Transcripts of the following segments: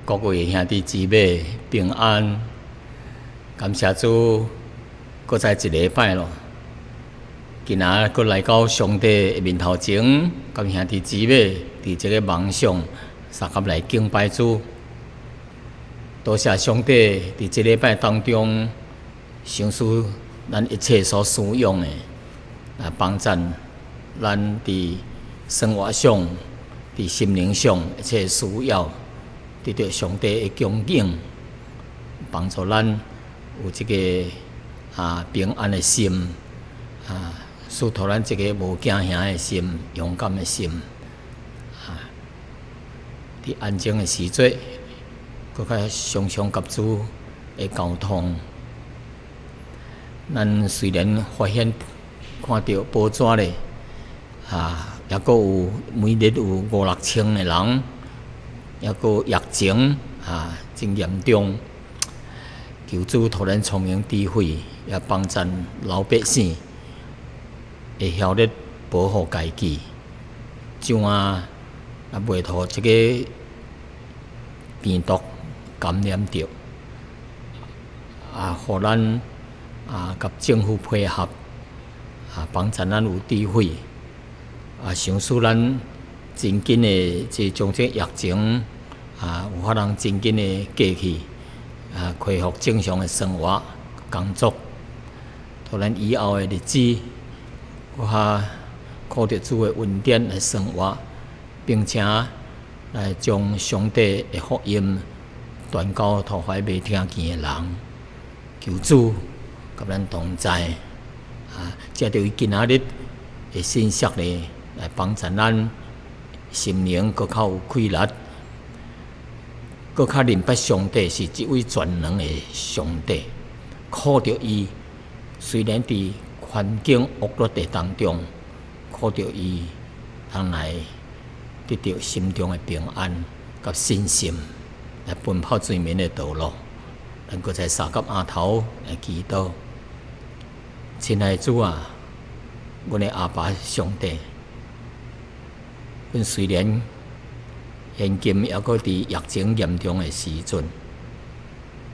各位兄弟姊妹平安，感謝主，閣再一禮拜咯。今仔閣來到上帝的面頭前，佮兄弟姊妹佇這个網上相佮來敬拜主。多謝上帝佇這禮拜當中，賞賜咱一切所需用的，來幫贊咱佇生活上、佇心靈上一切需要。得著上帝的供應，幫助咱有這个平安的心，賜予咱這个無驚嚇的心、勇敢的心。佇安靜的時陣，閣較常常佮主的溝通。咱雖然發現看著報紙咧，猶閣有每日有五六千个人。猶閣疫情真嚴重，求主予咱聰明智慧，也幫贊老百姓會曉得保護家己，怎啊袂予這个病毒感染著，予咱佮政府配合，幫贊咱有智慧，賞賜咱真緊的，這將這疫情有法通真緊的過去，恢復正常的生活工作，予咱以後的日子，閣較靠著主的恩典來生活，並且來將上帝的福音傳到予遐未聽見的人，求主佮咱同在，藉著伊今仔日的信息呢，來幫助咱。心靈閣較有氣力，閣較認捌上帝是這位全能的上帝，靠著伊，雖然佇環境惡劣的當中，靠著伊，通來得著心中的平安佮信心，來奔跑前面的道路。咱閣再相佮匡頭來祈禱，親愛的主啊，阮的阿爸上帝。阮雖然現今猶閣佇疫情嚴重的時陣，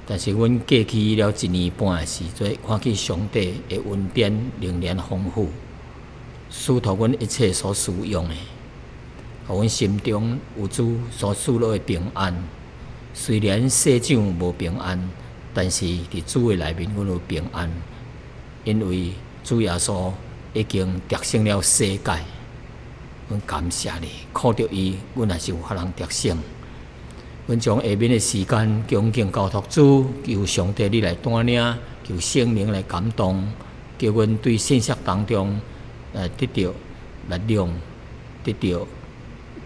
但是阮過去了一年半的時陣，看見上帝的恩典仍然豐富，賜予阮一切所需用的，予阮心中有主所賜落的平安。雖然世上無平安，但是佇主的內面，阮有平安，因為主耶穌已經戰勝了世界。阮感謝你，靠著伊，阮也是有法通得勝。阮將下面的時間恭敬交託主，求上帝你來帶領，求聖靈來感動，叫阮對信息當中來得著力量，得著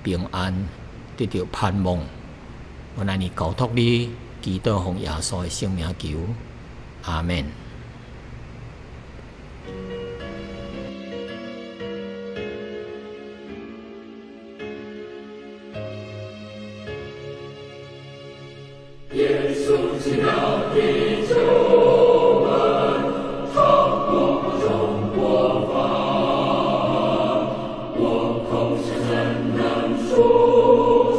平安，得著盼望。阮按呢交託你，祈禱奉耶穌的聖名求，阿們。耶穌奇妙的救恩，長過眾國方，我口舌怎能述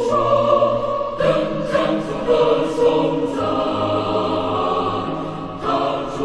說？更將主歌頌讚。他主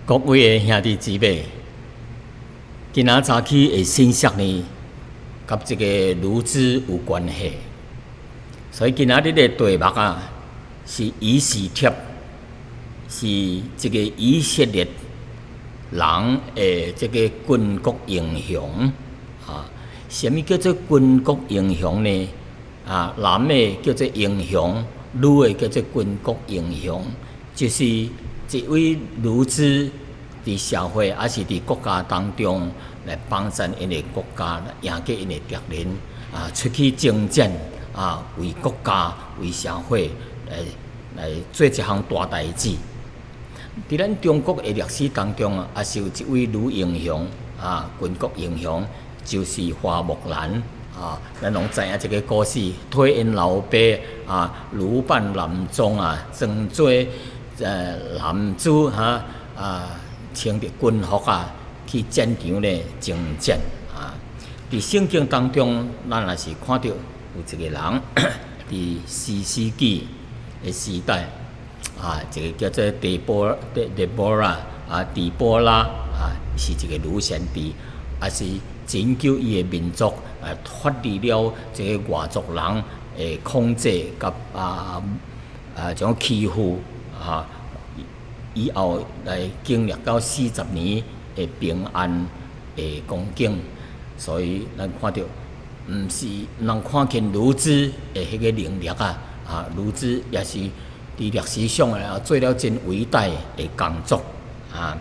各位的兄弟姊妹，今仔早起的信息呢，佮這个女子有關係，所以今仔日的題目啊，是以斯帖，是這个以色列人的這个巾幗英雄啊。啥物叫做巾幗英雄呢？啊，男的叫做英雄，女的叫做巾幗英雄，就是一位女子佇社會抑是佇國家當中來幫贊𪜶的國家，贏過𪜶的敵人啊，出去征戰啊，為國家、為社會來做一項大代誌。佇咱中國的歷史當中啊，也是有一位女英雄啊，巾幗英雄，就是花木蘭啊。咱攏知影這个故事，替𪜶老爸啊，女扮男裝啊，裝做男子哈啊，穿著軍服啊，去戰場咧征戰啊。佇聖經當中，咱也是看著有一个人佇士師記的時代啊，一个叫做底波拉啊，底波拉啊，是一个女先知，也是拯救伊的民族啊，脫離了這个外族人的控制佮這種欺負啊。以後來經歷到40年的平安的光景，所以咱看著，毋是人看輕女子的彼个能力啊，啊，女子也是佇歷史上啊做了真偉大的工作啊。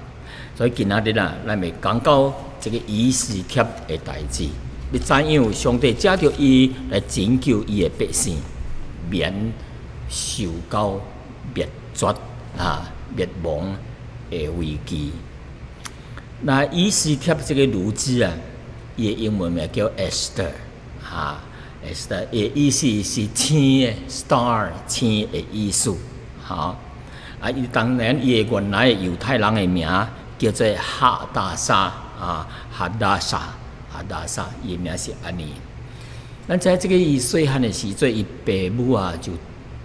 所以今仔日啊，咱會講到這个以斯帖的代誌，欲知影上帝藉著伊來拯救伊的百姓，免受到滅絕啊，滅亡的危機。那以斯帖這个女子啊，伊的英文名叫 Esther，哈，Esther 伊的意思是星的 star 星的意思，哈。啊，伊當然伊的原來猶太人的名叫做哈達沙啊，哈達沙，哈達沙，伊的名是按呢。咱知這个伊細漢的時陣，伊爸母啊就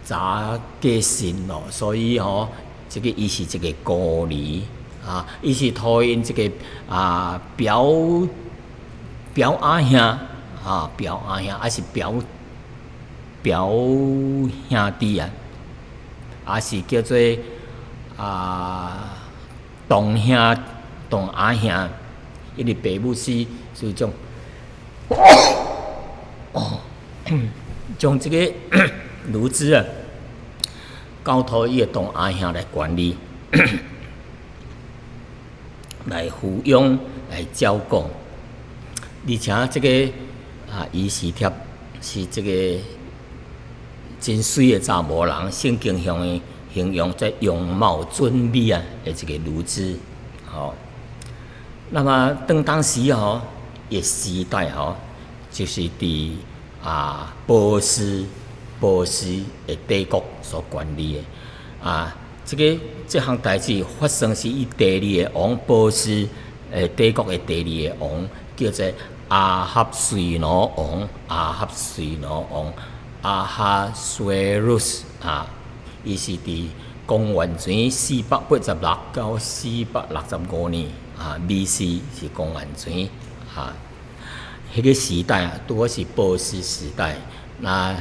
早過身咯，所以吼，這个伊是一个孤兒啊，伊是託𪜶這个啊表表阿兄啊，表阿兄抑是表表兄弟啊，抑是叫做啊堂兄堂阿兄，因為爸母死，所以將這个女子啊，交託伊的堂阿兄來管理，來撫養、來照顧。而且這个啊，以斯帖是這个真媠的查某人，聖經上的形容這容貌俊美啊的一个女子。吼，那麼當時吼，的時代吼，就是佇啊波斯的帝國所管理的啊，這个這項代誌發生是伊第二个王波斯帝國的第二个王，叫做亞哈隨魯王，亞哈隨魯王，亞哈隨魯斯啊，伊是佇公元前486到465年啊，B.C. 是公元前啊，彼个時代啊，拄好是波斯時代。那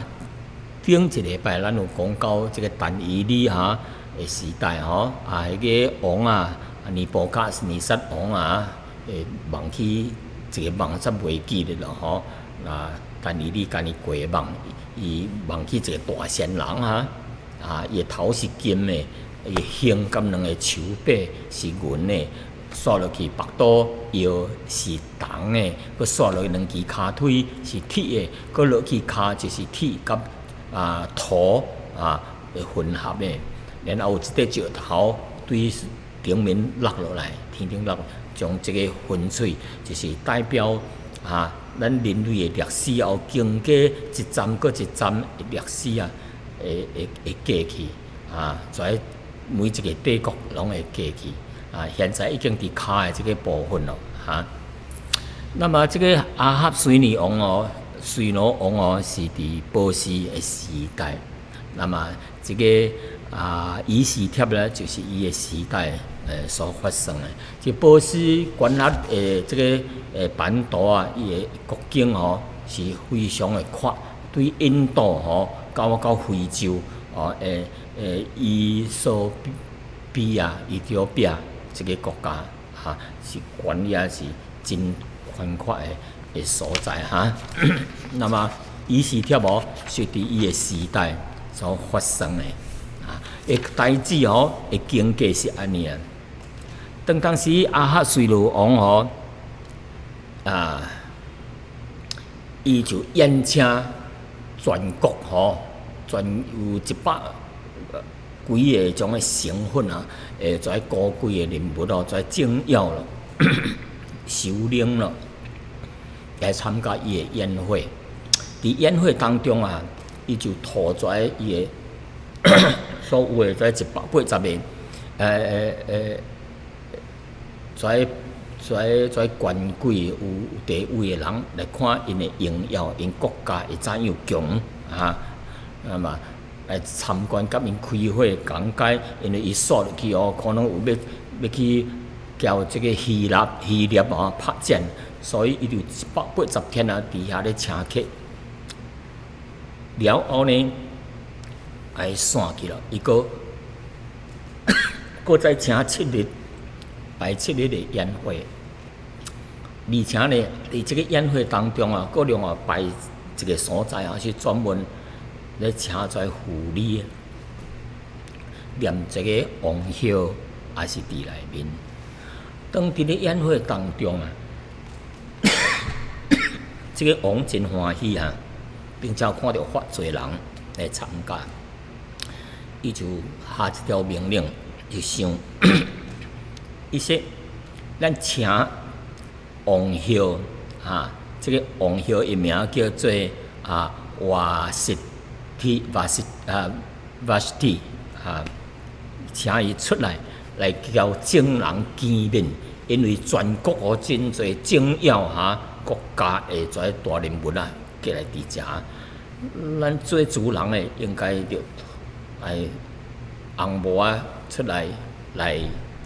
頂一禮拜，咱有講到這个但以理哈的時代吼，啊，彼个王啊，尼布甲尼撒王啊，會夢去一个夢，煞袂記得咯吼。那但以理共伊過夢，伊夢去一个大仙人哈，啊，伊的頭是金的，伊的胸佮兩个手臂是銀的，紲落去腹肚腰是銅的，閣紲落去兩支跤腿是鐵的，閣落去跤就是鐵佮土啊混合的，然後有一塊石頭對頂面落落來，天頂落，將這个粉碎，就是代表啊，咱人類的歷史後經過一站閣一站的歷史啊，會過去啊，在每一个帝國攏會過去啊。現在已經佇跤的這个部分咯，哈。那麼這个亞哈隨魯王哦，隨魯王哦，是佇波斯的時代。那麼這个啊，以斯帖呢，就是伊的時代。所發生的。這波斯管轄的這个版圖啊，伊的國境吼是非常的闊，對印度吼到非洲哦，伊索比亞、伊索比亞這个國家哈，是管也是真寬闊的所在哈。那麼以斯帖哦，是佇伊的時代所發生的啊，的代誌吼的經過是按呢啊。當時亞哈隨魯王吼啊，伊就宴請全國吼，全有100幾個種的成分啊，遮高貴的人物咯，遮政要咯、首領咯，來參加伊的宴會。佇宴會當中啊，伊就討遮伊的所有的遮180個，遮權貴有地位的人來看𪜶的榮耀，𪜶國家會怎樣強啊？那麼來參觀，佮𪜶開會講解，因為伊煞落去哦，可能有欲去交這个希臘哦拍戰，所以伊就180天啊，佇遐咧請客。了後呢，愛散去了，伊閣閣再請七日，擺七日的宴會，而且呢，佇這个宴會當中啊，閣另外擺一个所在啊，是專門咧請遮婦女，連這个王后也是佇內面。當佇咧宴會當中啊，這个王真歡喜啊，並且看著遐濟人來參加，伊就下一條命令，就想，伊說：咱請王后啊，這个王后伊名叫做啊瓦實提瓦實啊瓦實提啊，請伊出來來交眾人見面，因為全國哦真濟政要哈國家的遮大人物啊，過來佇遮，咱做主人的應該著愛翁某仔出來來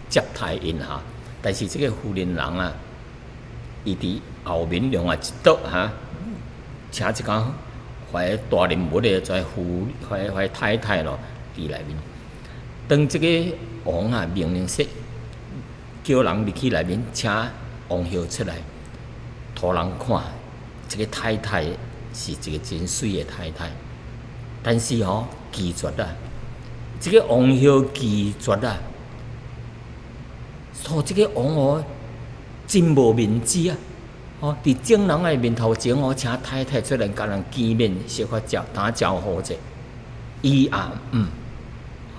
接待𪜶哈。但是這个婦人人啊，伊佇後面另外一桌哈，請一工遐大人物的遮婦遐遐太太咯佇內面。當這个王啊命令說，叫人入去內面請王后出來，予人看，這个太太是一个真媠的太太，但是吼拒絕啊，這个王后拒絕啊，所以這个王哦真無面子啊！哦，佇眾人的面頭前哦，請太太出來共人見面，小可招打招呼者，伊也毋，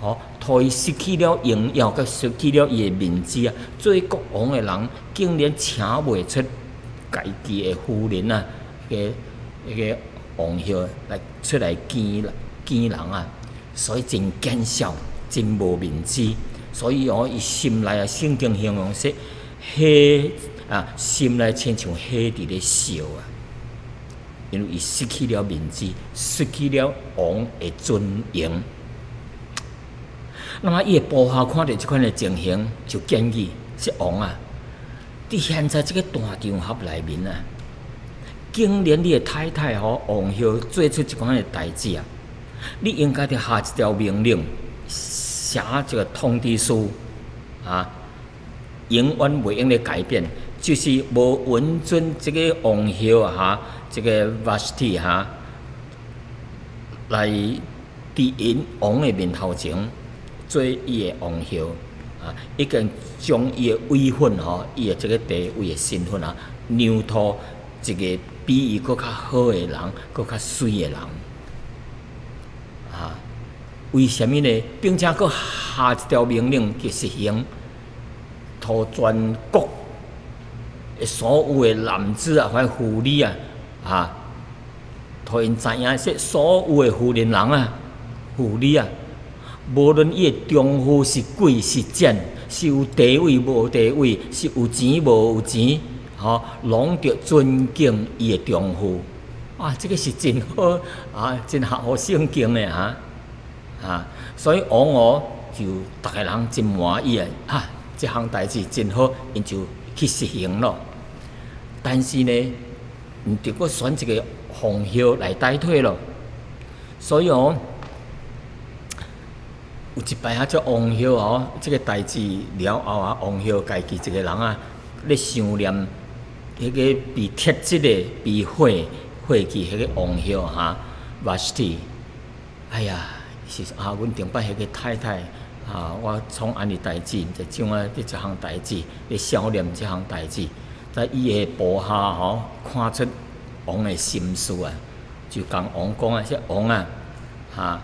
吼，予伊失去了榮耀，佮失去了伊的面子啊！做國王的人，竟然請袂出家己的夫人啊，彼个王后來出來見人啊，所以真見笑，真無面子。所以哦，伊心內啊，聖經形容說，火啊，心內親像火佇咧燒啊，因為伊失去了面子，失去了王的尊榮。那麼伊的部下看著這款的情形，就建議說：王啊，佇現在這个大場合內面啊，竟然你的太太吼王后做出這款的代誌啊，你應該著下一條命令，寫這个通知書啊，永遠袂用咧改變，就是無允准這个王后啊，哈，這个瓦實提哈，來佇𪜶王的面頭前做伊的王后啊，已經將伊的位份吼，伊的這个地位的身份啊，讓予一个比伊閣較好的人，閣較媠的人啊？為啥物呢？並且閣下一條命令去實行，予全國的所有的男子啊，或婦女啊，啊，予𪜶知影說，所有的婦人人啊，婦女啊，無論伊的丈夫是貴是賤，是有地位無地位，是有錢無有錢，吼，攏著尊敬伊的丈夫。啊，這个是真好啊，真合乎聖經的啊！啊，所以王哦就逐个人真滿意啊！啊，這項代誌真好，𪜶就去實行咯。但是呢，毋著閣選一個皇后來代替咯。所以哦，有一擺啊，這王后哦，這個代誌了後啊，王后家己一個人啊，咧想念彼個被撤職的、被廢廢去彼個王后哈，瓦實蒂。哎呀，是啊，阮頂擺彼個太太啊，我創按呢代誌，毋知怎啊，這一項代誌，咧想念這項代誌，在伊的部下吼，看出王的心思啊，就共王講啊，說王啊，哈，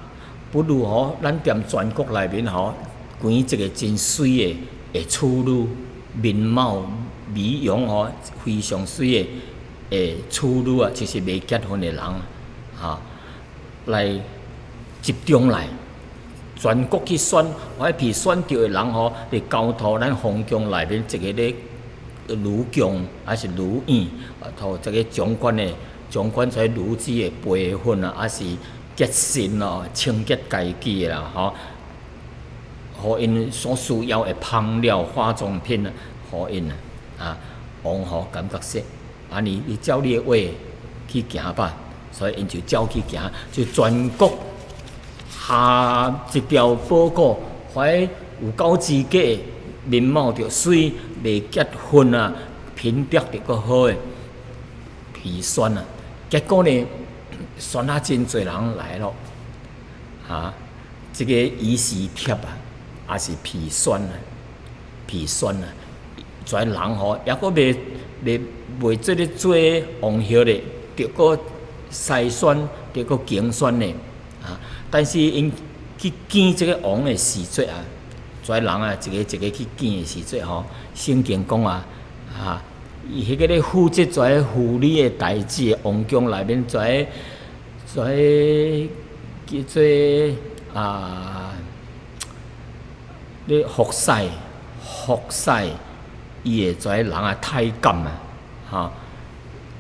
不如吼，咱踮全國內面吼，揀一個真媠的的處女，面貌美容吼，非常媠的的處女啊，就是未結婚的人，哈，來集中來，全國去選，我彼選著的人吼，來交托咱皇宮內面一個咧女將，抑是女院，托這個掌管的掌管這女子的培訓啊，抑是潔身咯，清潔家己的啦，吼，予𪜶所需要的香料、化妝品啊，予𪜶啊，啊，王吼感覺說，按呢你照你的話去行吧，所以𪜶就照去行，就全國下一條報告，凡有夠資格、面貌著媠、未結婚啊、品德著閣好的，去選啊，結果呢，選啊真濟人來咯，哈，這個以示帖啊，也是被選啊，被選啊，遮人吼，抑閣未未未做咧做王后咧，著閣篩選，著閣揀選咧，啊！但是𪜶去見這個王的時陣啊，遮人啊，一個一個去見的時陣吼，聖經講啊，啊，伊彼個咧負責遮婦女的代誌的王宮內面，遮遮叫做啊，咧服侍服侍伊的遮人啊，太監啊，吼，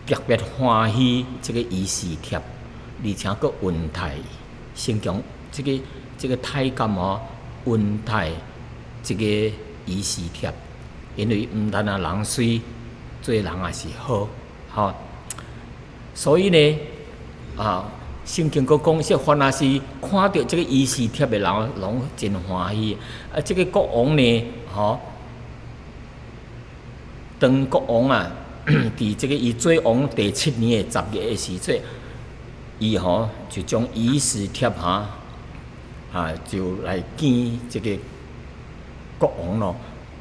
特別歡喜這個以斯帖，而且閣恩待伊。聖經這個這個太監吼，恩待這個以斯帖，因為毋但啊人媠，做人也是好，吼。所以呢，啊，聖經閣講說，凡若是看著這個以斯帖的人，攏真歡喜。啊，這個國王呢，吼，當國王啊，佇這個伊做王第七年的10月的時陣，伊吼就將以斯帖哈，啊，就來見這個國王咯。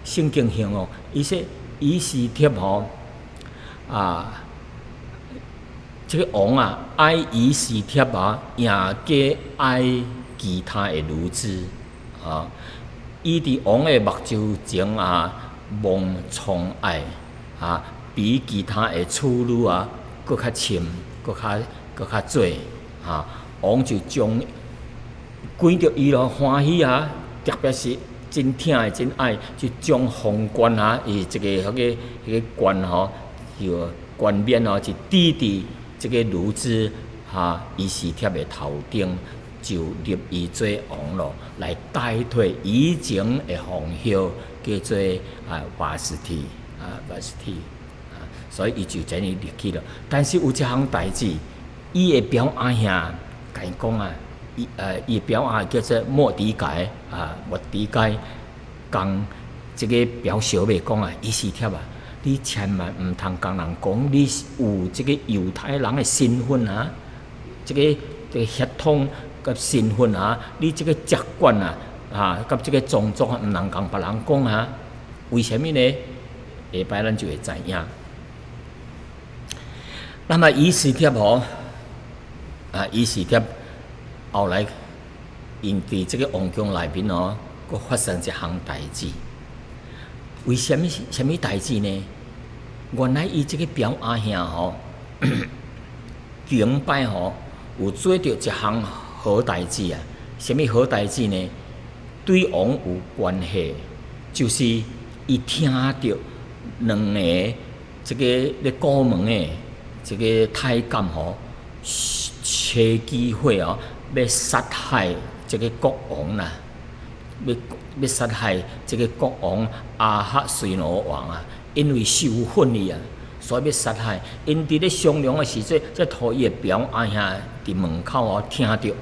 聖經形容，伊說以斯帖吼，啊，這個王啊，愛以斯帖啊，贏過愛其他的女子，啊，伊佇王的目睭前啊，蒙寵愛，啊，比其他的處女啊，閣較深，閣較閣較濟，啊，王就將見著伊咯，歡喜啊，特別是真疼的、真愛，就將皇冠啊，伊這個彼個彼個冠吼，叫冠冕吼，就戴佇這個女子哈以斯帖的頭頂，就立伊做王咯，來代替以前的皇后，叫做啊瓦實提啊瓦實提啊，所以伊就這樣立去了。但是有一項代誌，伊的表阿兄共伊講啊，伊伊的表阿叫做末底改啊，末底改共這個表小妹講啊，以斯帖啊，你千萬毋通共人講你是有這個猶太人的身份啊，這個這個血統佮身份啊，你這個籍貫啊，啊，佮這個種族啊，毋通共別人講啊。為啥物呢？下擺咱就會知影。那麼以斯帖吼，啊，以斯帖後來𪜶佇這個王宮內面哦，閣發生一項代誌。為啥物啥物代誌呢？原來伊這個表阿兄吼，頂擺吼有做著一項好代誌啊！啥物好代誌呢？對王有關係，就是伊聽著兩個這個咧顧門的這個太監吼，揣機會哦，欲殺害這個國王啦，欲欲殺害這个國王亞哈隨魯王啊，因為受恨伊啊，所以欲殺害。𪜶佇咧商量的時陣，這予伊的表阿兄佇門口哦聽著，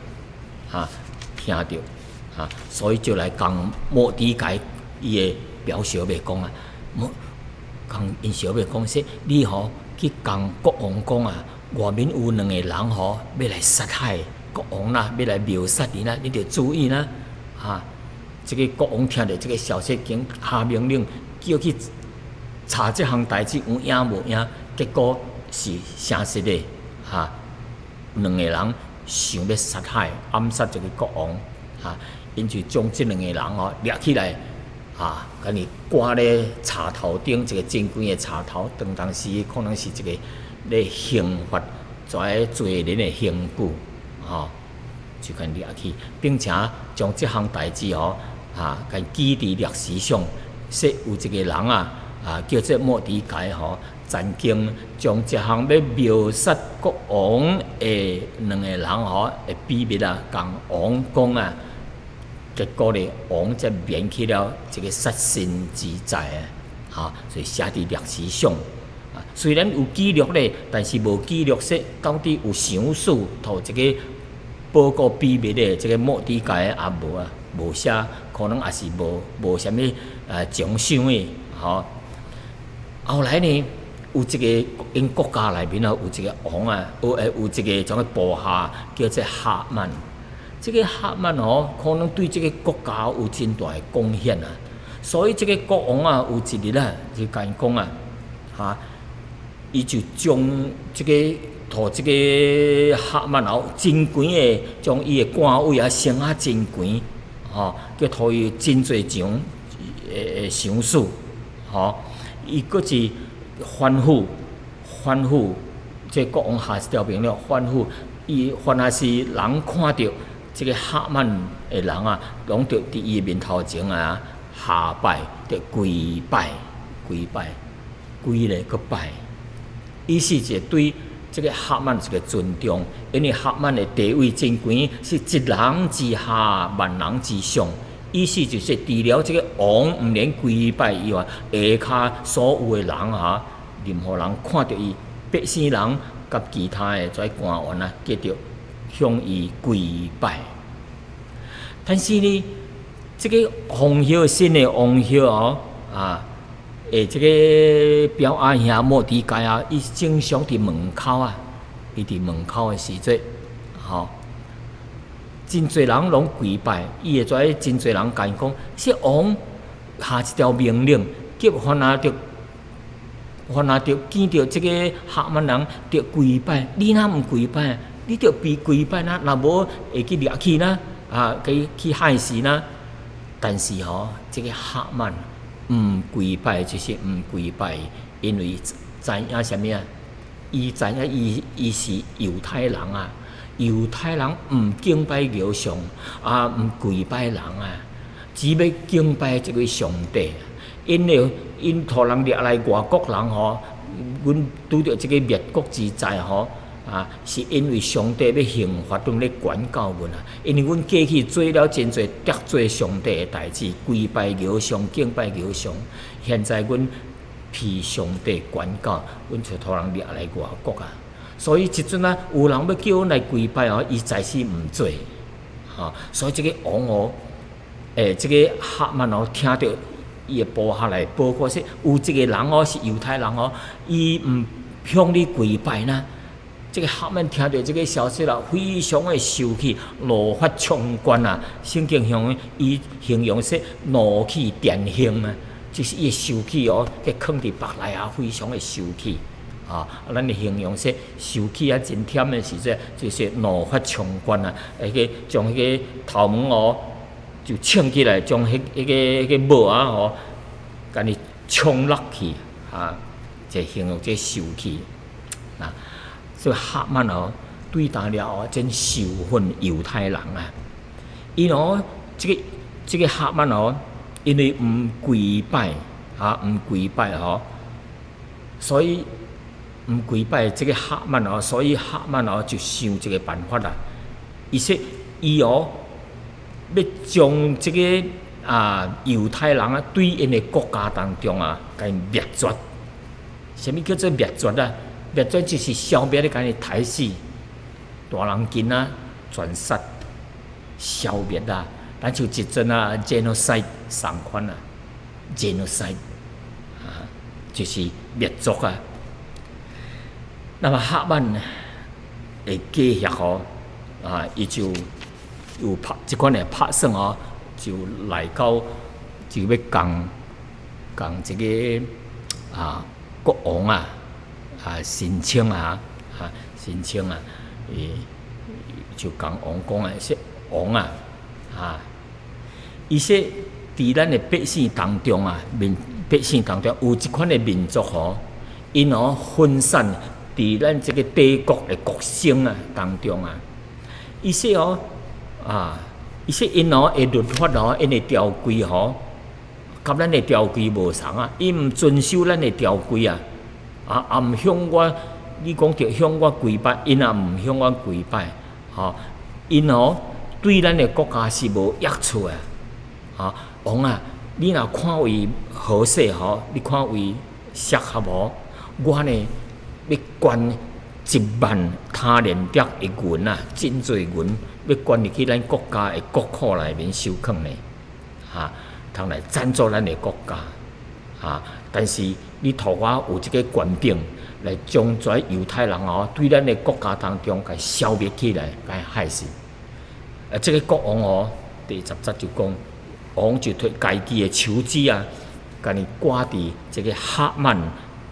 哈，聽著，哈，所以就來共末底改伊的表小妹講啊，莫共𪜶小妹講說，你吼去共國王講啊，外面有兩個人吼欲來殺害國王啦，欲來謀殺伊啦，你著注意啦，哈。這个國王聽著這个消息，緊下命令叫去查這項代誌有影無影，結果是誠實的，哈。兩個人想欲殺害、暗殺這个國王，哈，𪜶就將這兩個人哦掠起來，哈，共伊掛咧柴頭頂，一个真懸的柴頭，當時可能是一个咧刑罰這罪人的刑具，吼，就共掠去，並且將這項代誌哦，啊，共記佇歷史上，說有一個人啊，啊，叫做末底改吼，曾經將這項欲謀殺國王的兩個人吼，的秘密啊，共王講啊，結果咧，王才免去了這个殺身之災啊，哈，所以寫佇歷史上。啊，雖然有記錄咧，但是無記錄說到底有賞賜予這个報告秘密的這个末底改也無啊。無寫，可能也是無啥物獎賞的，吼。後來呢，有一个𪜶國家內面啊，有一个王啊，有一个種个部下叫做哈曼。這个哈曼哦，可能對這个國家有真大的貢獻啊。所以這个國王啊，有一日啊，就共𪜶講啊，哈，伊就將這个予這个哈曼哦，真懸的將伊的官位啊升啊真懸。吼，叫予伊真濟獎的賞賜，吼，伊閣是吩咐，這國王下一條命令吩咐，伊凡若是人看著這个哈曼的人啊，攏著佇伊的面頭前啊下拜，著跪拜，跪拜，跪咧閣拜，意思是對這个哈曼一个尊重，因為哈曼的地位真懸，是一人之下，萬人之上。意思就是，除了這个王毋免跪拜以外，下跤所有的人哈，任何人看著伊，百姓人佮其他的這官員啊，繼續向伊跪拜。但是呢，這个王后新的王后哦，啊，這个表阿兄末底改啊，伊正常佇門口啊，伊佇門口的時陣，吼，真濟人攏跪拜，伊會知真濟人共伊講，說王下一條命令，叫凡若著見著這个哈曼人，著跪拜，你若毋跪拜，你著被跪拜啦，若無會去掠去啦，啊，去害死啦。但是吼，這个哈曼毋跪拜，就是毋跪拜，因為知影啥物啊？伊知影伊是猶太人啊，猶太人毋敬拜偶像，啊，毋跪拜人啊，只欲敬拜這位上帝。因為𪜶予人掠來外國人吼，阮拄著這个滅國之災吼，啊，是因為上帝欲刑罰阮，咧管教阮啊。因為阮過去做了真濟得罪上帝的代誌，跪拜偶像，敬拜偶像。現在阮被上帝管教，阮就予人掠來外國啊。所以這陣啊，有人欲叫阮來跪拜哦，伊在死毋做，吼。所以這个王哦，這个哈曼哦，聽著伊的部下來報告說，有一个人哦，是猶太人哦，伊毋向你跪拜呢。這个哈曼聽著這个消息啦，非常的受氣，怒髮衝冠啊！聖經向伊形容說怒氣填胸啊，就是伊會受氣哦，去囥佇腹內啊，非常的受氣啊！咱的形容說受氣啊，真忝的時陣，就是怒髮衝冠啊，彼个將彼个頭毛哦，就衝起來，將彼个帽仔吼，共伊衝落去啊！這形容這受氣啊。所以哈曼哦，對當了後真仇恨猶太人啊！伊哦，這个哈曼哦，因為毋跪拜啊，毋跪拜吼，所以毋跪拜這个哈曼哦，所以哈曼哦就想一个辦法啦。伊說伊哦欲將這个啊猶太人啊，對𪜶的國家當中啊，共𪜶滅絕。啥物叫做滅絕啊？滅絕就是消滅咧，共伊刣死，大人囡仔全殺，消滅啊！咱像這陣啊，genocide 仝款啊，genocide 啊，就是滅族啊。那麼哈曼的計劃吼，啊，伊就有拍這款的拍算哦，就來到就欲共共這個啊國王啊啊申請啊啊申請啊，伊就共王講啊，說王啊啊，伊說佇咱的百姓當中啊，民百姓當中有一款的民族吼，𪜶哦分散佇咱這個帝國的各省啊當中啊，伊說哦啊，伊說𪜶哦的律法哦，𪜶的條規吼，佮咱的條規無仝啊，伊毋遵守咱的條規啊，啊，也毋向我，你講著向我跪拜，𪜶也毋向我跪拜，吼，𪜶哦對咱的國家是無益處的，吼，王啊，你若看為好勢吼，你看為適合無？我呢欲捐1萬他連得的銀啊，真濟銀，欲捐入去咱國家的國庫內面收囥呢，哈，通來贊助咱的國家，哈。但是你予我有這個權柄來將這猶太人哦，對咱的國家當中共消滅起來，共害死。啊，這個國王哦，第10節就講，王就提家己的手指啊，共伊掛佇這個哈曼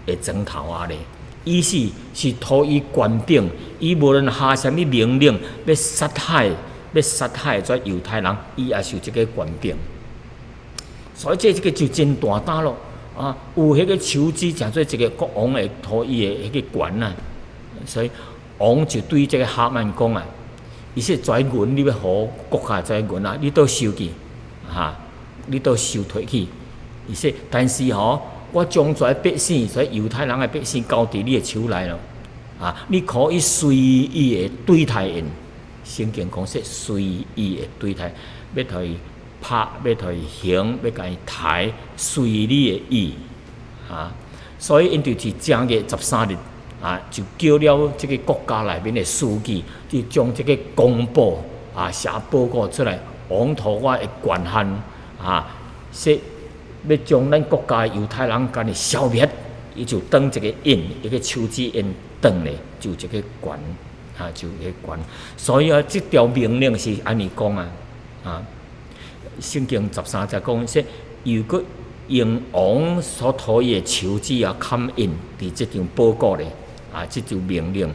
的枕頭仔咧。意思是予伊權柄，伊無論下啥物命令，欲殺害這猶太人，伊也是有這個權柄。所以這個就真大膽咯！啊，有彼個手指，誠做一個國王會予伊的彼個權啊。所以王就對這個哈曼講啊，伊說這銀你欲予國家這銀啊，你都收去，哈，你都收提去。伊說，但是吼，我將這百姓，這猶太人的百姓交佇你的手內咯，啊，你可以隨意的對待𪜶。聖經講說隨意的對待，欲予伊拍，欲予伊刑，欲共伊刣，隨你的意，啊，所以𪜶就是正月十三日啊，就叫了這個國家內面的書記，就將這個公報啊寫報告出來，王予我的權限啊，說欲將咱國家的猶太人共伊消滅，伊就當一個印，一個手指印當咧，就這個權啊，就這個權。所以啊，這條命令是按呢講啊，啊，聖經13節講說，又閣用王所予伊的手指啊，蓋印佇這張報告咧，啊，這張命令，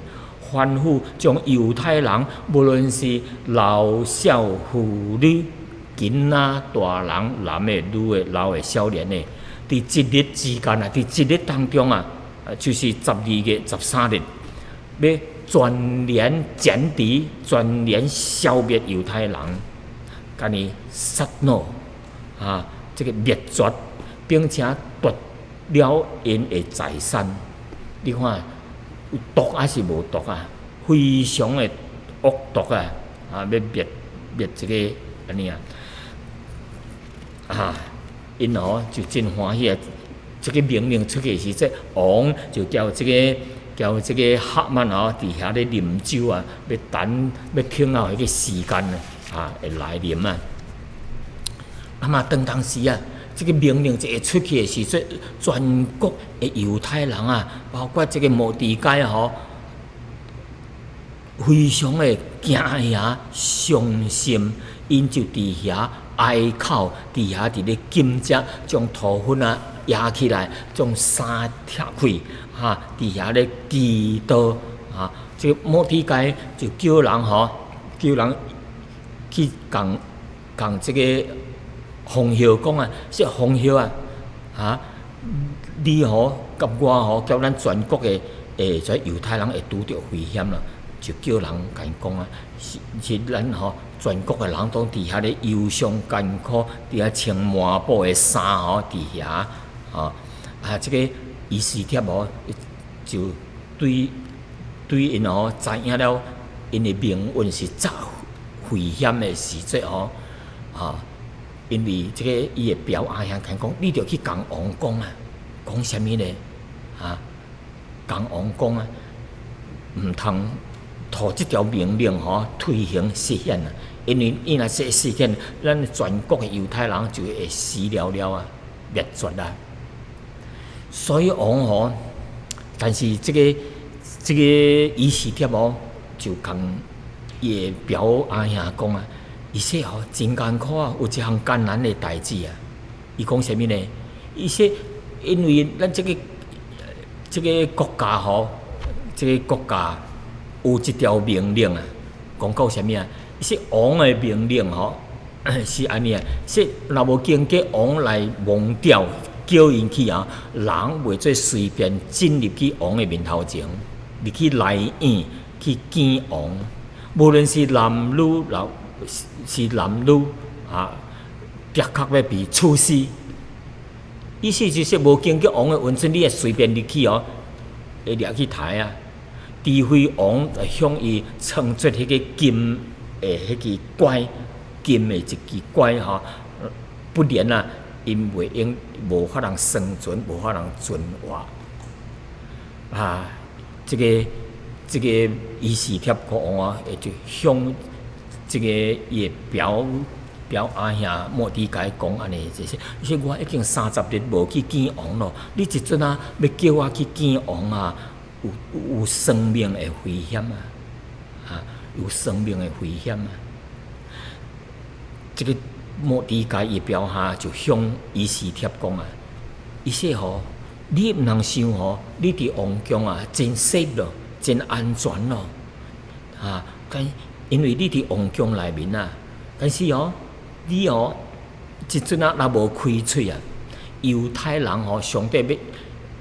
吩咐將猶太人，無論是老少婦女、囡仔、大人、男的、女的、老的、少年的，佇一日之間啊，佇一日當中啊，就是12月13日，欲全連剪除、全連消滅猶太人，共伊殺戮啊，這個滅絕，並且奪了𪜶的財產。你看有毒還是無毒啊？非常的惡毒啊！啊，欲滅滅這個按呢啊，啊，𪜶哦就真歡喜啊！這個命令出去時，這王就叫這個哈曼哦，佇遐咧啉酒啊，欲等欲等候彼個時間啊，會來臨啊。那麼當當時啊，這個命令一出去的時陣，全國的猶太人啊，包括這個末底改吼，非常的驚訝、傷心，𪜶就佇遐哀哭，佇遐佇咧禁食，將塗粉啊壓起來，將衫拆開，哈，佇遐咧祈禱，哈，這個末底改就叫人吼，叫人去共共這個皇后講啊，說皇后啊，哈，你吼佮我吼，佮咱全國的這猶太人會拄著危險啦，就叫人共伊講啊，是咱吼全國的人都佇遐咧憂傷艱苦，佇遐穿麻布的衫吼，佇遐，吼啊，這個以斯帖哦，就對𪜶吼知影了，𪜶的命運是遮危險的時陣吼，啊，因為這個伊的表阿兄講，你著去共王講啊，講啥物咧？啊，共王講啊，毋通予這條命令吼推行實現啊！因為伊若說實現，咱全國的猶太人就會死了了啊，滅絕啊！所以王吼，但是這個以斯帖哦，就共伊的表阿兄講啊，伊說吼真艱苦啊，有一項艱難的代誌啊。伊講啥物呢？伊說因為咱這個國家吼，這個國家有一條命令啊，講到啥物啊？伊說王的命令吼是按呢啊，說若無經過王來蒙召叫𪜶去啊，人袂做隨便進入去王的面頭前，入去內院去見王，無論是男女，老是男女啊，的確欲被處死。意思就是無經過王的允准，你會隨便入去哦，會掠去刣啊！除非王向伊創出彼個金的彼支拐，金的一支拐吼，不然啊，𪜶袂用無法通生存，無法通存活。啊，這個以斯帖國王啊，會就向這個伊的表阿兄末底改講按呢，就是伊說我已經30日無去見王咯，你這陣啊欲叫我去見王啊，有生命的危險啊！啊，有生命的危險啊！這個末底改伊表兄就向以斯帖講啊，伊說吼，你毋通想吼，你佇王宮啊真 safe 咯，真安全咯，啊，但因為你佇王宮內面啊，但是哦，你哦，這陣啊若無開喙啊，猶太人吼，上帝欲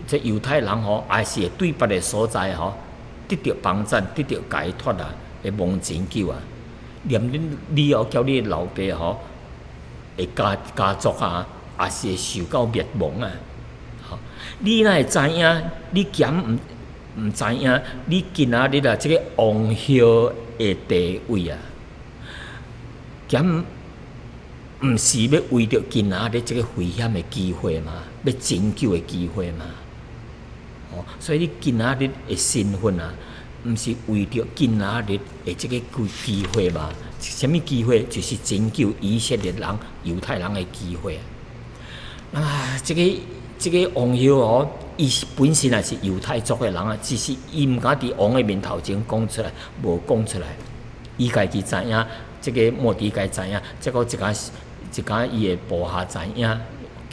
這猶太人吼，也是會對別个所在吼，得著幫贊，得著解脫啊，會蒙拯救啊。連恁你哦，佮你老爸吼，的家族啊，也是會受到滅亡啊。吼，你哪會知影？你敢毋知影？你今仔日啊，這個王后的地位啊，敢毋是欲為著今仔日這個危險的機會嗎？欲拯救的機會嗎？哦，所以你今仔日的身份啊，毋是為著今仔日的這個機會嗎？啥物機會？就是拯救以色列人、猶太人的機會啊！這個王后哦，伊本身也是猶太族的人啊，只是伊毋敢佇王的面頭前講出來，無講出來。伊家己知影，這個末底改知影，這個一寡一寡伊的部下知影，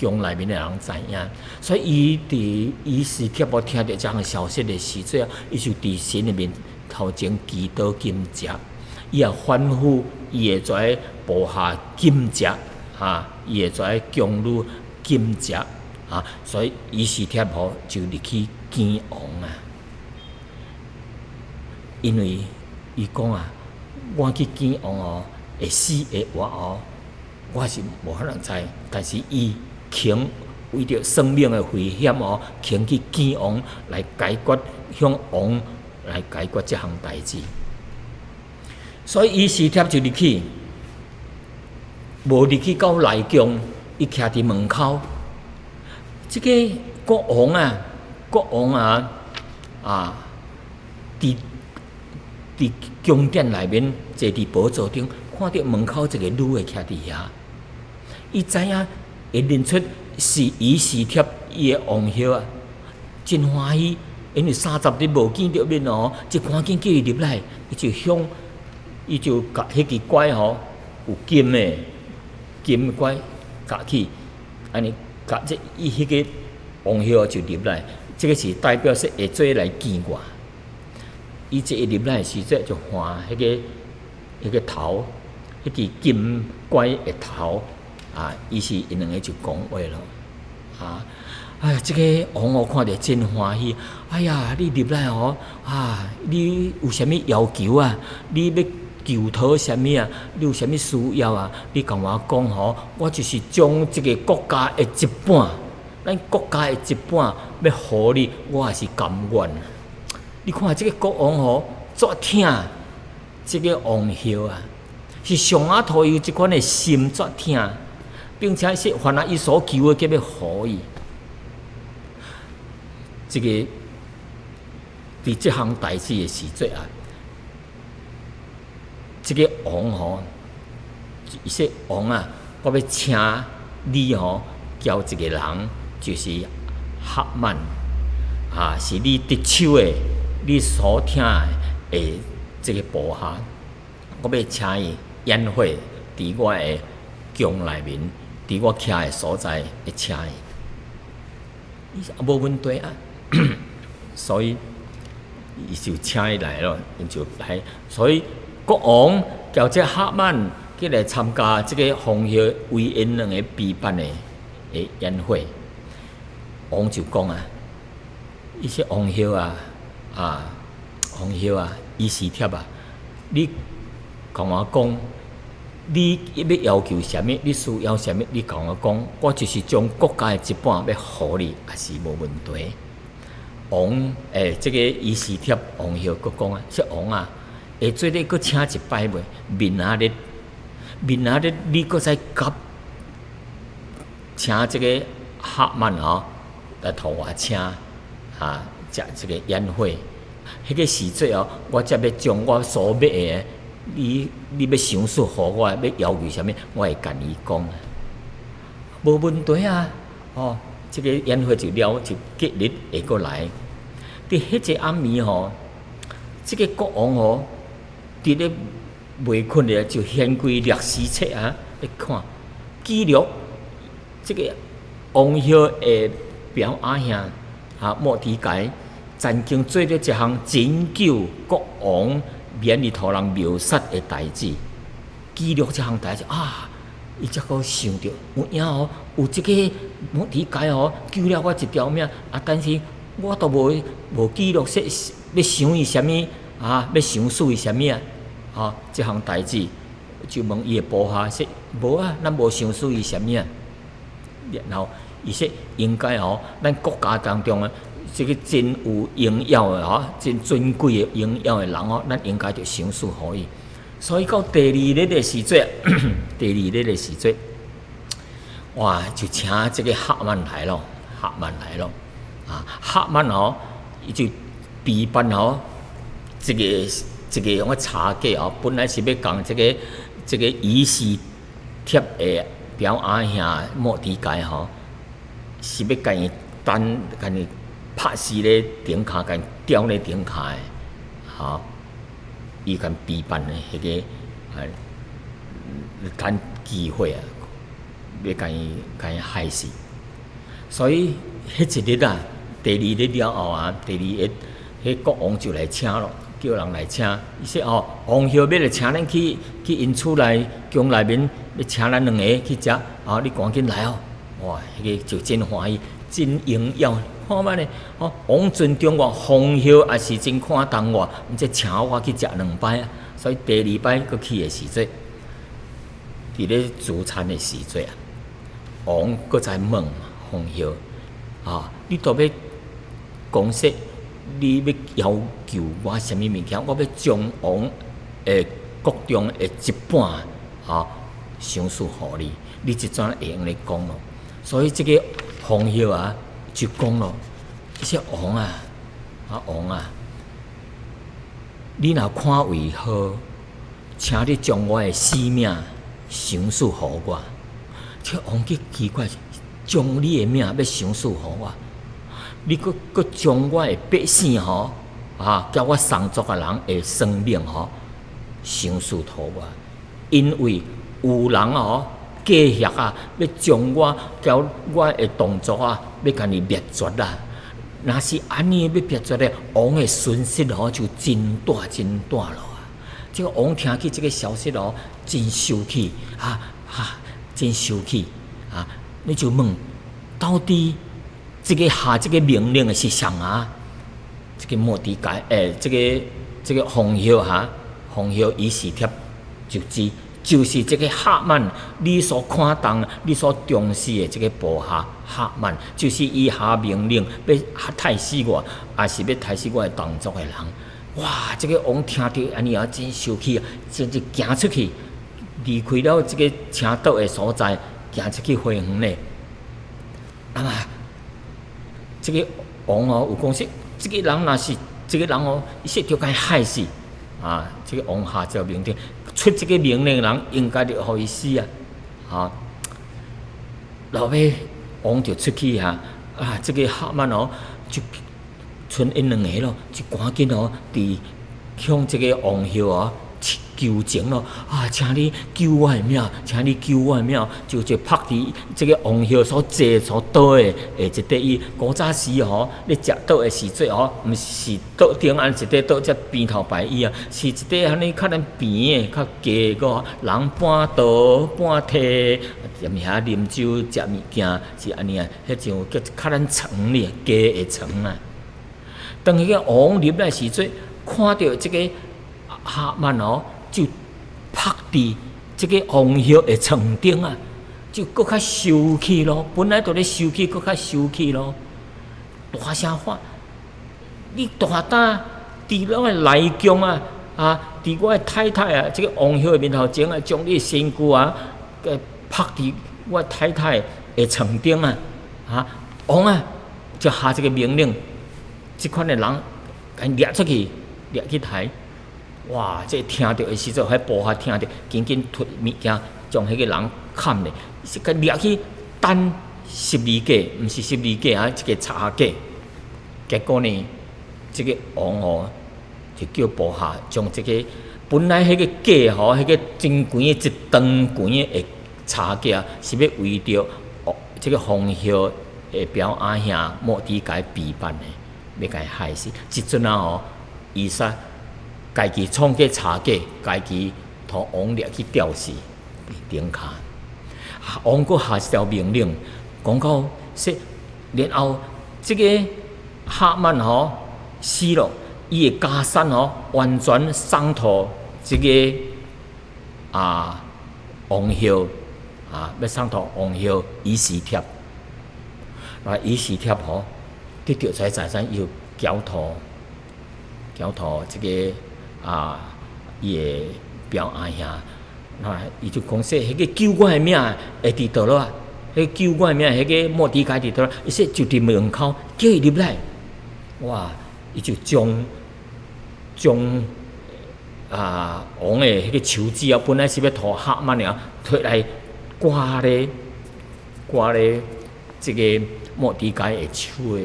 宮內面的人知影，所以伊佇以斯帖無聽著這項消息的時陣，伊就佇神的面頭前祈禱禁食，伊也吩咐伊的這个部下禁食，哈，伊的這个宮女禁食，啊，所以以斯帖吼就入去見王啊，因為伊講啊，我去見王哦，會死會活哦，我是無可能知，但是伊肯為著生命的危險哦，肯去見王來解決，向王來解決這項代誌。所以以斯帖就入去，無入去到內宮，伊徛佇門口。這個國王啊，國王啊，啊，佇宮殿內面坐佇寶座頂，看著門口一個女的徛佇遐，伊知影會認出是以斯帖伊的王后啊，真歡喜，因為30日無見著面哦，就趕緊叫伊入來，伊就向伊就共彼支拐吼有金的金拐夾起，按呢共這伊彼個王后就入來，這個是代表說會做來見我。伊這一入來時陣就換彼個頭，彼支金拐的頭啊，於是𪜶兩个就講話咯，啊，哎呀，這個王后看著真歡喜，哎呀，你入來哦，啊，你有啥物要求啊？你欲求討啥物啊？你有啥物需要啊？你共我講吼，我就是將這個國家的一半，咱國家的一半欲予你，我也是甘願。你看這個國王吼，足疼這個王后啊，是上阿土有這款的心足疼。並且說凡啊伊所求的，皆欲予伊。這個佇這項代誌的時陣啊，這個王吼，伊說王啊，我欲請你吼，召一個人，就是哈曼啊，是你得手的，你所疼的這個部下，我欲請伊宴會，佇我的宮內面，佇我徛的所在，欲請伊。伊說無問題啊，所以伊就請伊來咯，𪜶就來。所以國王叫這哈曼去來參加這個皇后為𪜶兩個備辦的宴會。王就講啊，伊說王后啊，啊，王后啊，以斯帖啊，你共我講，你欲要求啥物？你需要啥物？你共我講，我就是將國家的一半欲予你，也是無問題。王欸，這個以斯帖王后閣講啊，說王啊，會做你閣請一擺未？明仔日，明仔日你閣再佮請這個哈曼吼來予我請啊，食這個宴會。彼個時節哦，我才欲將我所欲的，你欲賞賜予我，欲要求啥物，我會共伊講。無問題啊，哦，這個宴會就了，就隔日會閣來。佇彼個暗暝吼，這個國王吼，佇咧袂睏咧，就掀開歷史冊啊，咧看記錄這個王后的表阿兄啊，末底改曾經做了一項拯救國王免於予人謀殺的代誌，記錄這項代誌啊，伊才閣想著有影哦，有這個末底改哦，救了我一條命啊！但是我都無記錄說欲賞伊啥物啊，欲賞賜伊啥物啊？吼，這項代誌就問伊的部下說無啊，咱無賞賜伊啥物啊？然後伊說應該哦，咱國家當中啊，這個真有榮耀的吼，真尊貴的榮耀的人哦，咱應該著賞賜予伊。所以到第二日的時陣，第二日的時陣，哇，就請這個哈曼來咯，哈曼來咯，啊，哈曼哦，伊就備辦吼，這個用個茶幾哦，本來是欲共這個以斯帖的表阿兄末底改吼，是欲共伊單共伊拍死咧頂跤，共伊吊咧頂跤的，吼，伊共備辦的彼個啊，等機會啊，欲共伊害死。所以彼一日啊，第二日了後啊，第二日，彼國王就來請咯，叫人來請。伊說哦，王后欲來請咱去𪜶厝內宮內面，欲請咱兩个去食，啊，你趕緊來哦！哇，彼個就真歡喜，真榮耀。看覓呢？哦，王尊重我，皇后也是真看重我，毋才請我去食兩擺啊。所以第二擺閣去的時陣，佇咧聚餐的時陣啊，王閣再問皇后啊，你都欲講說，你欲要求我啥物物件？我欲將王的國中的一半，啊，賞賜予你。你這陣會用咧講咯。所以這個皇后啊，就講咯，伊說王啊，啊王啊，你若看為好，請你將我的性命賞賜予我。這王極奇怪，將你的命欲賞賜予我，你閣閣將我的百姓吼，啊，佮我同族的人的生命吼，賞賜予我，因為有人哦，計劃啊，欲將我佮我的同族啊，欲共伊滅絕啊！若是按呢欲滅絕咧，王的損失吼就真大真大咯啊！這個王聽見這個消息哦，真生氣啊啊，真生氣啊！你就問，到底這個下這個命令的是誰啊？這個末底改欸，這個皇后哈，皇后以斯帖就知。就是這個哈曼，你所看重、你所重視的這個部下哈曼，就是伊下命令欲殺死我，抑是欲殺死我的同族的人。哇！這個王聽著按呢啊，真生氣啊，甚至行出去，離開了這個請桌的所在，行出去花園咧。啊，這个王哦有講說，這个人若是這个人哦，伊說著共伊害死啊！這个王下這命令，出這个命令的人應該著予伊死啊！啊，落尾王就出去啊，啊，這个哈曼哦就賰𪜶兩个咯，就趕緊哦，佇向這个王后哦求情咯，啊，請你救我的命，請你救我的命，就曝佇這个王后所坐所桌的下一塊椅。古早時吼，咧食桌的時陣吼，毋是桌頂按一塊桌遮邊頭擺椅啊，是一塊按呢較咱平的較低個，人半倒半退，踮遐啉酒食物件是按呢啊，彼種叫較咱床咧低的床啊。當彼个王入來時陣，看著這个哈曼哦，就曝佇這个王后的床頂啊，就閣較生氣咯。本來就咧生氣，閣較生氣咯。大聲喊：你大膽佇咱的內宮啊，啊，佇我的太太啊，這个王后的面頭前啊，將你的身軀啊，給曝佇我太太的床頂啊！啊，王啊，就下這个命令，這款的人，共掠出去，掠去刣。哇！這聽著的時陣，彼部下聽著，緊緊提物件，將彼个人砍咧，是共掠去擔十字架，毋是十字架啊，這个柴架。結果呢，這个王哦，就叫部下將這个本來彼个架吼，彼个真懸的一長懸的柴架，是欲為著這个皇后的表阿兄末底改備辦的，欲共伊害死。這陣啊吼，伊煞家己創個柴架，家己予王掠去吊死頂跤。王閣下一條命令，講到說，然後這个哈曼吼死了，伊的家產吼完全送予這个啊王后啊，欲送予王后以斯帖。啊，以斯帖吼得著這財產，伊就交予交予這个啊，伊的表阿兄，啊，伊就講說，彼个救我的命會佇佗落啊？彼个救我的命，彼个末底改佇佗落？伊說就佇門口，叫伊入來。哇！伊就將將啊王的彼个手指啊，本來是欲予哈曼的啊，提來掛咧掛咧這个末底改的手的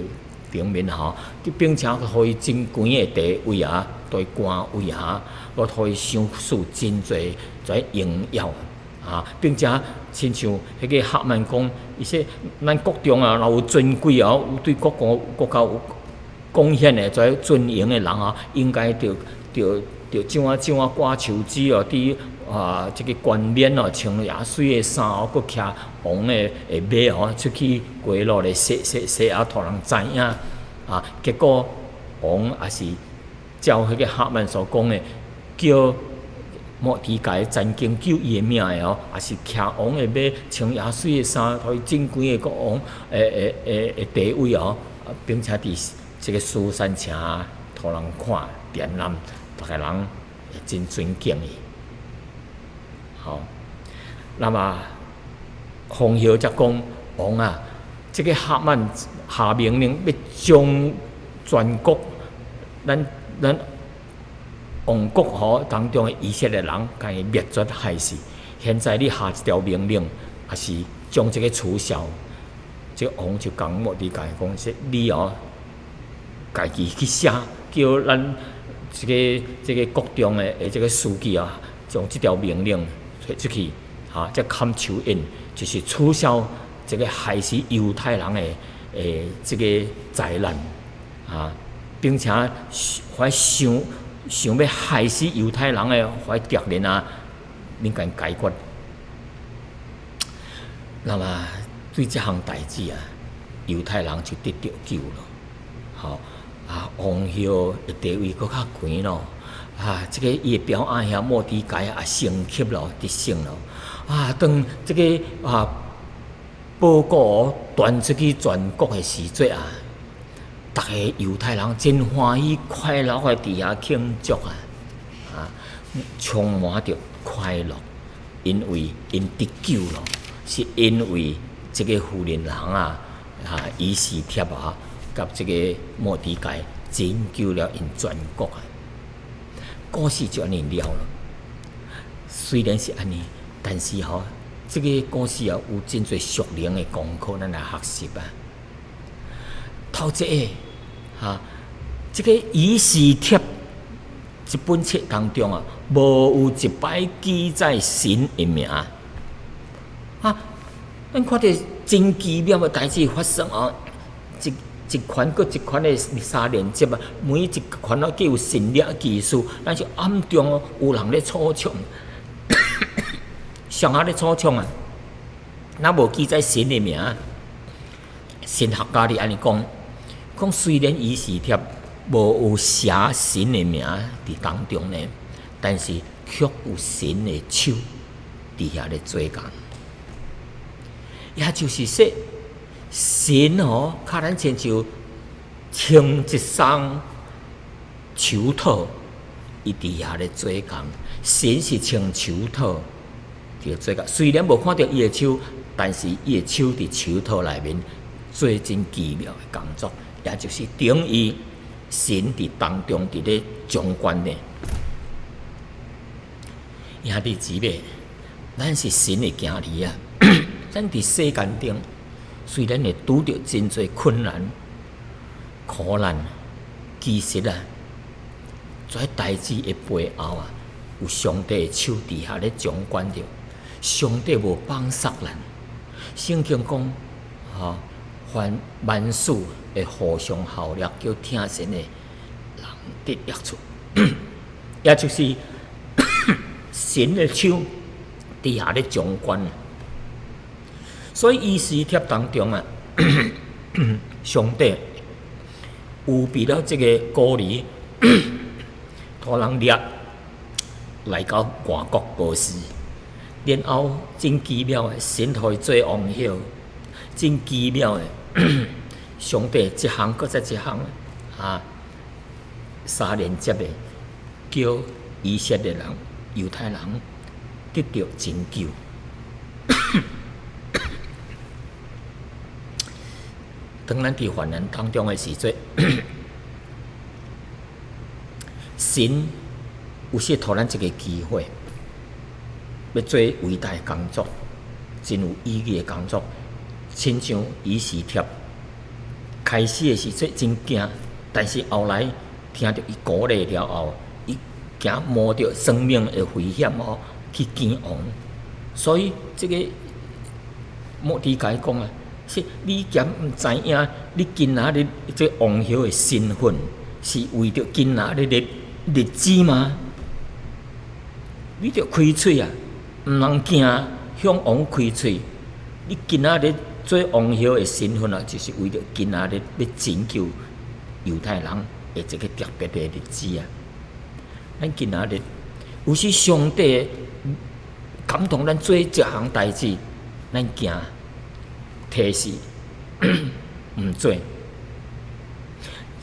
頂面吼，並且予伊真懸的地位啊，大官位啊，閣予伊賞賜真濟濟榮耀啊，並且親像彼个哈曼講，伊說咱國中啊，若有尊貴啊，有對國國國家有貢獻的，這尊榮的人啊，應該著著著怎啊怎啊掛手指哦，佇啊這个冠冕哦，穿也媠的衫哦，閣騎王的的馬哦，出去街路咧踅踅踅啊，予人知影啊。結果王也是照彼个哈曼所講的，叫末底改曾經救伊的命的哦，也是騎王的馬，穿也媠的衫，予伊真懸的國王的的的的地位哦，並且佇這个書珊城予人看展覽，逐个人真尊敬伊。吼，那麼皇后才講王啊，這个哈曼下命令欲將全國咱咱王國吼當中的以色列人，共伊滅絕害死。現在你下一條命令，抑是將這个取消？這个王就共末底改講說：你哦，家己去寫，叫咱這个這个國中的的這个書記啊，將這條命令提出去，哈，才砍手印，就是取消這个害死猶太人的的這个災難啊，並且還想想欲害死猶太人的彼敵人啊，恁共解決。那麼對這項代誌啊，猶太人就得著救了。吼啊，王后的地位閣較懸咯。啊，這个伊的表阿兄末底改也升級咯，得勝咯。啊，當這个啊報告傳出去全國的時陣啊，逐个猶太人真歡喜快樂的佇遐慶祝啊！啊，充滿著快樂，因為𪜶得救咯，是因為這个婦人人啊，啊，以斯帖啊，佮這个末底改拯救了𪜶全國啊。故事就按呢了囉。雖然是按呢，但是吼，這个故事啊有真濟屬靈的功課，咱來學習啊。頭一个，哈，這个以斯帖這本冊當中啊，無有一擺記載神的名。啊，咱看著真奇妙的代誌發生啊！一一款閣一款的三連節啊，每一款都計有神蹟奇事，咱就暗中有人咧阻擋，誰仔咧阻擋啊？若無記載神的名，神學家咧按呢講，講雖然以斯帖無有寫神的名佇當中呢，但是卻有神的手佇遐咧做工。也就是說，神哦，較咱親像穿一雙手套，伊佇遐咧做工。神是穿手套佇做工，雖然無看著伊的手，但是伊的手佇手套內面做真奇妙的工作，也就是等於神佇當中佇咧掌權呢。兄弟姊妹，咱是神的囝兒啊！咱佇世間頂，雖然會拄著真濟困難、苦難，其實啊，這代誌的背後啊，有上帝的手佇遐咧掌管著。上帝無放捒咱。聖經講，吼，凡萬事會互相效力，叫疼神的人得益處，也就是神的手佇遐咧掌管。所以以斯帖當中啊，上帝預備了這个孤兒，予人掠來到外國波斯，然後真奇妙的，神予伊做王后，真奇妙的，上帝一項閣再一項啊，三連接的，叫以色列人、猶太人得著拯救。當咱佇患難當中的時陣，神有時予咱一个機會，欲做偉大的工作，真有意義的工作，親像以斯帖開始的時陣真驚，但是後來聽著伊鼓勵了後，伊驚冒著生命的危險哦去見王，所以這个末底改講啊。是你敢毋知影？你今仔日這王后的身份是為著今仔日的日子嗎？你著開喙啊，毋通驚向王開喙。你今仔日做王后的身份啊，就是為著今仔日欲拯救猶太人的這个特別的日子啊！咱今仔日有時上帝感動咱做這項代誌，咱驚。提示毋做，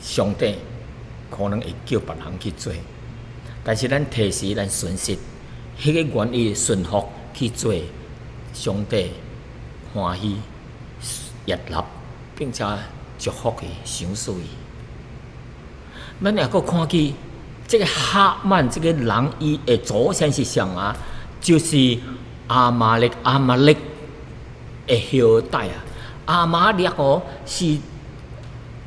上帝可能會叫別人去做，但是咱提示咱順實，彼个願意順服去做，上帝歡喜悅納，並且祝福伊、賞賜伊。咱抑閣看見這个哈曼這个人，伊的祖先是啥啊？就是亞瑪力、亞瑪力的後代啊，亞瑪力哦是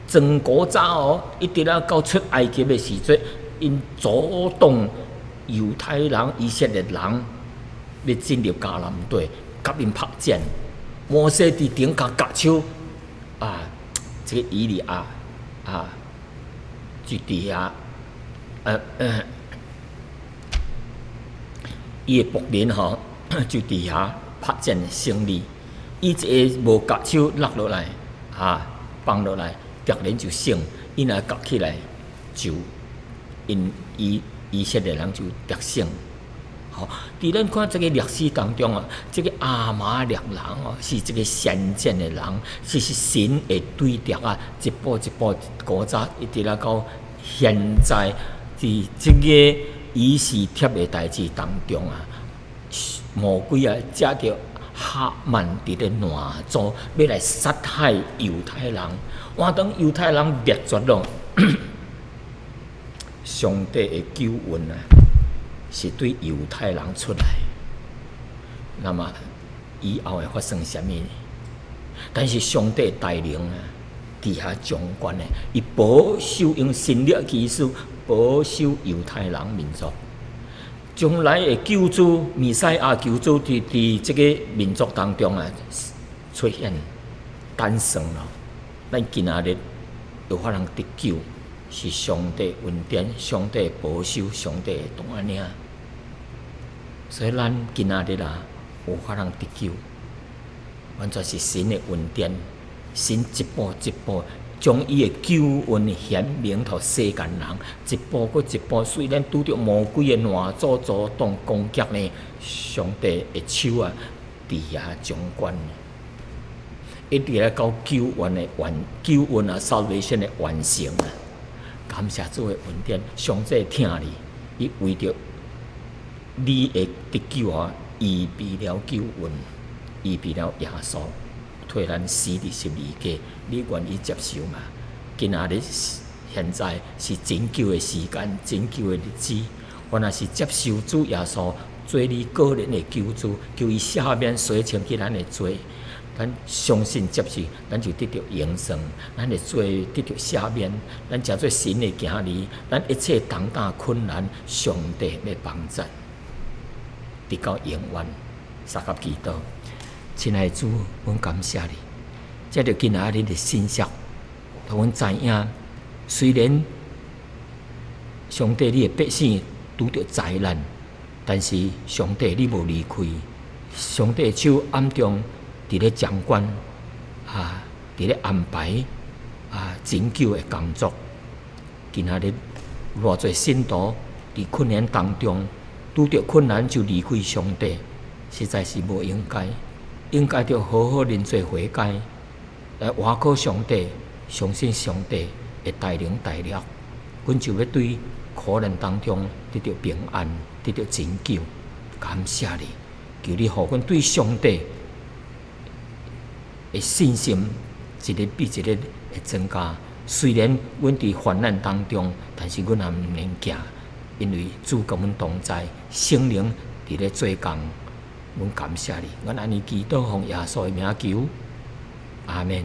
從古早哦，一直啊到出埃及的時陣，𪜶阻擋猶太人、以色列人欲進入迦南地，共𪜶拍戰。摩西佇頂共割手啊，這个以利亞啊，就佇遐，伊的僕人吼就佇遐拍戰勝利。伊一个無割手落落來，啊，放落來，敵人就勝。伊若割起來，就𪜶以以色列人就得勝。吼，佇咱看這个歷史當中啊，這个亞瑪力人哦，是這个善戰的人，是神的對敵啊，一步一步古早一直來到現在，佇這个以斯帖的代誌當中啊，魔鬼啊，藉著哈曼佇咧挪做，欲來殺害猶太人，換當猶太人滅絕咯。上帝的救恩啊，是對猶太人出來。那麼以後會發生啥物？但是上帝帶領啊，佇遐掌權的，伊保守用神蹟奇事保守猶太人民族。將來的救主彌賽亞救主佇這個民族當中啊出現誕生咯。咱今仔日有法通得救，是上帝恩典、上帝保守、上帝的帶領。所以咱今仔日啊有法通得救，完全是神的恩典，神一步一步將伊的救恩顯明予世間人，一步閣一步。雖然拄著魔鬼的攔阻、阻擋、攻擊呢，上帝的手啊，佇遐掌管，一直來到救恩的完救恩啊，salvation 的完成啊！感謝主的恩典，上帝疼你，伊為著你的得救啊，預備了救恩，預備了耶穌。替咱死佇十字架，你願意接受嗎？今仔日現在是拯救的時間，拯救的日子。我若是接受主耶穌做你個人的救主，求伊赦免洗清去咱的罪，咱相信接受，咱就得著永生，咱的罪得著赦免，咱成做神的囝兒，咱一切重擔困難，上帝欲幫贊，直到永遠。相佮祈禱。親愛的主，阮感謝你，藉著今仔日的信息，予阮知影，雖然上帝你的百姓拄著災難，但是上帝你無離開，上帝的手暗中佇咧掌管，佇咧安排拯救的工作。今仔日偌濟信徒佇困難當中拄著困難就離開上帝，實在是無應該。應該著好好認罪悔改，來倚靠上帝，相信上帝會帶領帶領，阮就欲對苦難當中得著平安，得著拯救。感謝你，求你予阮對上帝的信心一日比一日會增加。雖然阮佇患難當中，但是阮也毋免驚，因為主佮阮同在，聖靈佇咧做工。阮感謝你，阮按呢祈禱奉耶穌的名求，阿們。